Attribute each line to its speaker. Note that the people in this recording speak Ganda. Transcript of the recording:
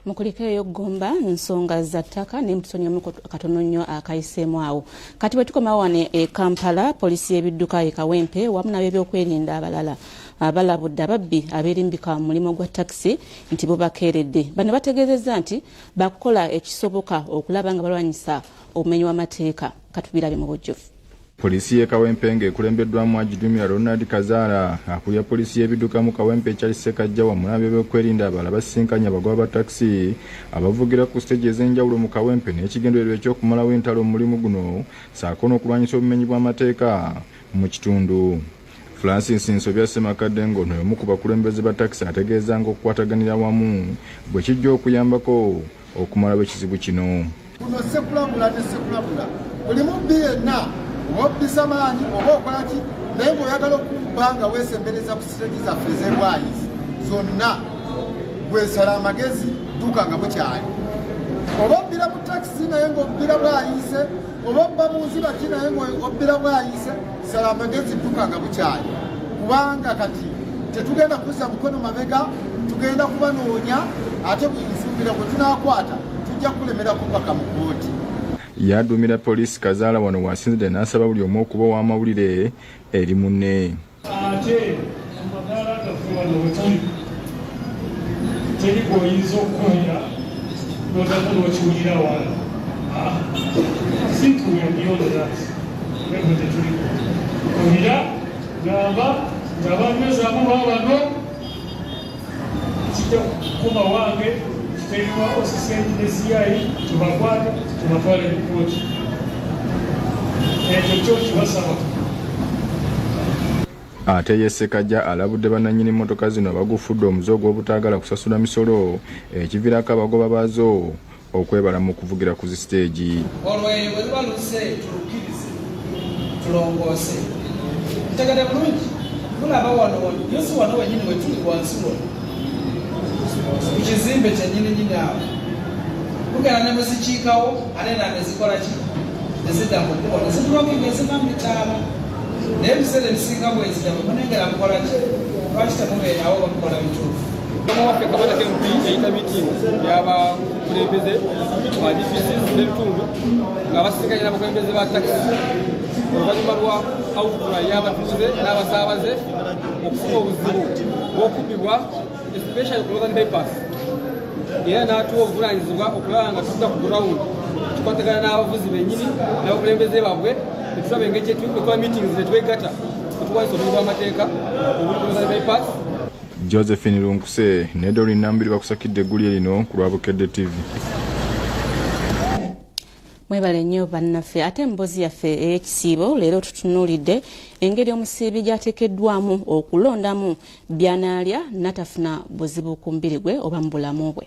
Speaker 1: Mukulikeeyo Gomba nsonga za ttaka naye mutusonyiwemu katono nnyo akayiseemu awo. Kati bwe tukomawo wano e Kampala, poliisi y'ebidduka e Kawempe wamu n'ab'ebyokwerinda abalala balabudde ababbi abeerimbika mu mulimu gwa takisi nti bubakeeredde. Bano bategeezezza nti bakukola ekisoboka okulaba nga balwanyisa obumenyi w'amateeka. Katubirabe mu bujjuvu.
Speaker 2: Poliisi y'e Kawempe ng'ekulembeddwamu agidumira Ronald Kazaala, akulira poliisi y'ebidduka mu Kawempe Charles Ssekajja wamu n'ab'ebyokwerinda abalala basisinkanye abagoba ba takisi abavugira ku siteegi ez'enjawulo mu Kawempe n'ekigendererwa eky'okumalawo entalo mu mulimu guno ssaako n'okulwanyisa obumenyi bw'amateeka mu kitundu. Francis Nsobya Ssemakadde ng'ono y'omu ku bakulembeze ba takisi ategeeza ng'okukwataganira awamu bwe kijja okuyambako okumalawo ekizibu kino.
Speaker 3: Kuno sekulabula ne sekulabula buli mubbi yenna oba obbisa maanyi oba okola ki naye ng'oyagala okubba nga weesembereza ku siteegi zaffe ez'ebwayizi zonna gwesala amagezi dduka nga bukyali oba obbira mu takisi naye ng'obbira bwayise oba obba mu nziba ki naye ng'obbira bwayise sala amagezi dduka nga bukyali kubanga kati tetugenda kuzza mukono mabega tugenda kubanoonya ate nsuubira bwe tunakwata tujja kulemerako paka mu kkooti.
Speaker 2: Yaduumira poliisi Kazaala wano w'asinzidde n'asaba buli omu okuba ow'amawulire eri munne.
Speaker 4: Ate ku madaala gaffe wano wetuli teri gwoyinza okukubira nodamu n'okiwulira wala. Think we are beyond that level. Tetuliko kubira gamba nga banywezaamu babano kijja kukuma wange kiteerwa OCC ne CI tubakwate tubatwale mu kkooti. Ekyo kyo kibasaba.
Speaker 2: Ate ye Ssekajja alabudde bannannyini mmotoka zino abagufudde omuze ogw'obutaagala kusasula misolo ekiviirako abagoba baazo okwebala mu kuvugira ku zisiteegi.
Speaker 5: Olweyo bwe luba luzze tulukkirize tulongoose. Ntegede bulungi mulaba wano yosi wano wenyini wetuli wansi wano ku kizimbe kyenyini nyini awo mugenda ne muzikiikawo ate na nezikola ki nezidda mu kkubo nezitulokinga eziva mu bitaala naye ebiseera ebisinga bwezija bwe munengera mukola ki lwaki temubeerawo bamukola bituufu.
Speaker 6: Mukama waffe Kabanda KMP eyita meeting y'abakulembeze ba DPCs n'ebitundu nga basisinkanye n'abakulembeze ba takisi oluvannyuma lwa outcry y'abatuuze n'abasaabaze okufuna obuzibu bw'okubbibwa especially ku Northern Bypass era n'atuwa obuvunaanyizibwa okulaba nga tudda ku ground tukwatagana n'abavuzi bennyini n'abakulembeze baabwe netulaba engeri gyetukola meetings netwegatta netuwanyisa obumenyi bw'amateeka obuli ku Northern Bypass.
Speaker 2: Josephine Lunkuse ne Doreen Nambiri bakusakidde eggulire lino ku lwa Bukedde TV.
Speaker 1: Mwebale nnyo bannaffe. Ate emboozi yaffe ey'ekisiibo leero tutunuulidde engeri omusiibi gy'ateekeddwamu okulondamu by'anaalya natafuna buzibu ku mubiri gwe oba mu bulamu bwe.